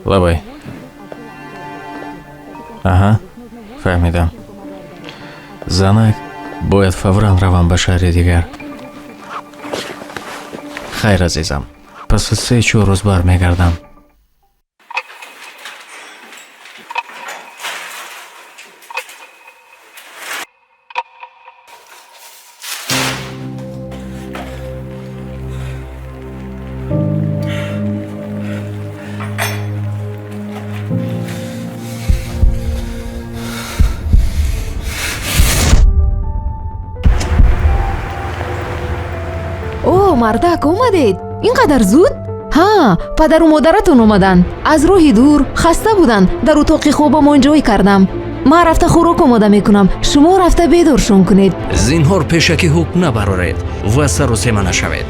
Лабай. Аҳа, фаҳмидам. Занак, бояд фавран равам ба шаҳри дигар. Хайр, азизам, пас аз 3-4 рӯз бармегардам. О, мардак, омадед ин қадар зуд? Ҳа, падару модаратон омаданд, аз роҳи дур хаста буданд. Дар утоқи хобамон ҷой кардам. Ман рафта хӯрок омода мекунам, шумо рафта бедоршон кунед. Зинҳор пешакӣ ҳукм набароред ва сару сема нашавед.